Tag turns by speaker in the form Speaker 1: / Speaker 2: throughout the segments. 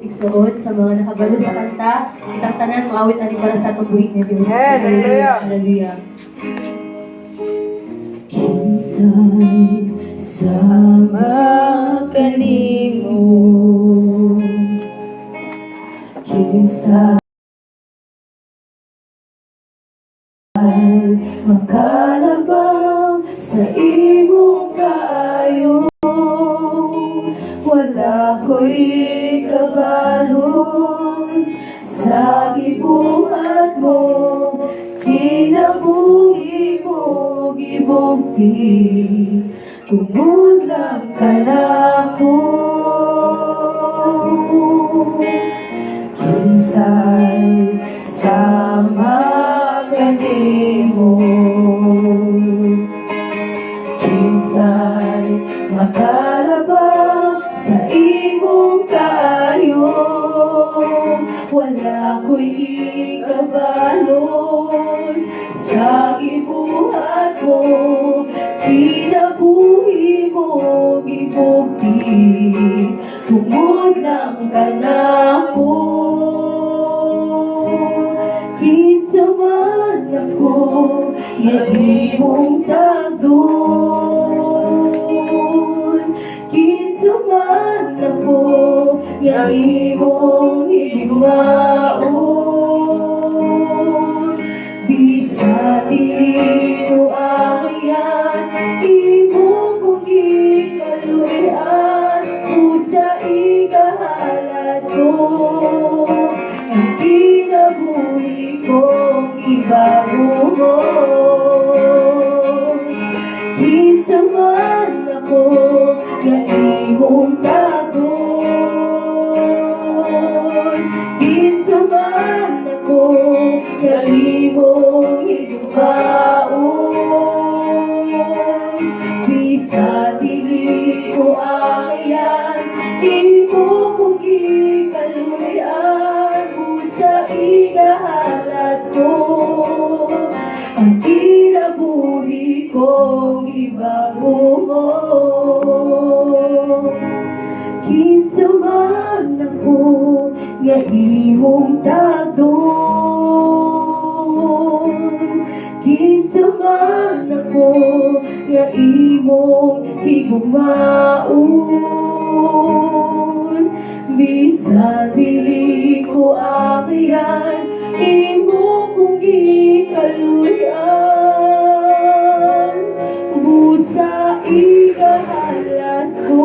Speaker 1: Igsoon, sa mga nakabalo sa kanta, kitang tanan moawit ani para sa atong buhi nga Dios.
Speaker 2: Amen. Hallelujah.
Speaker 1: Hallelujah. Kinsay sama kanimo, kinsay makalabaw sa imong kaayo? Wala ko'y kabalos sa gibuhat mo, kinabuhi mo gibugti tungod lang kanako. Kinsay sama kanimo, kinsay makalabaw sa imong kaayo? Wala ko'y ikabalos sa gibuhat mo, kinabuhi mo gibugti tungod lang kanako. Kinsa man ako nga imong tagdon, kinsa man ako nga imong higugmaon? Bisan dili ko angayan, imo kong gikaluy-an. Busa igahalad ko ang kinabuhi kong ibago mo. Kinsa man ako nga imong tagdon, kinsa man ako nga imong higugmaon? Bisan dili ko angayan, imo kong gikaluy-an. Busa igahalad ko ang kinabuhi kong ibago mo. Kinsa man ako nga imong tagdon, kinsa man ako nga imong higugmaon? Bisan dili ko angayan, imo kong gikaluy-an. Busa igahalad ko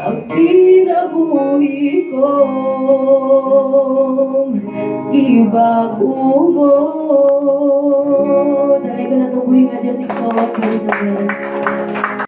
Speaker 1: ang kinabuhi kong ibago mo. Dali ko na itong buhi nga Diyos, ikaw at buhi na Diyos.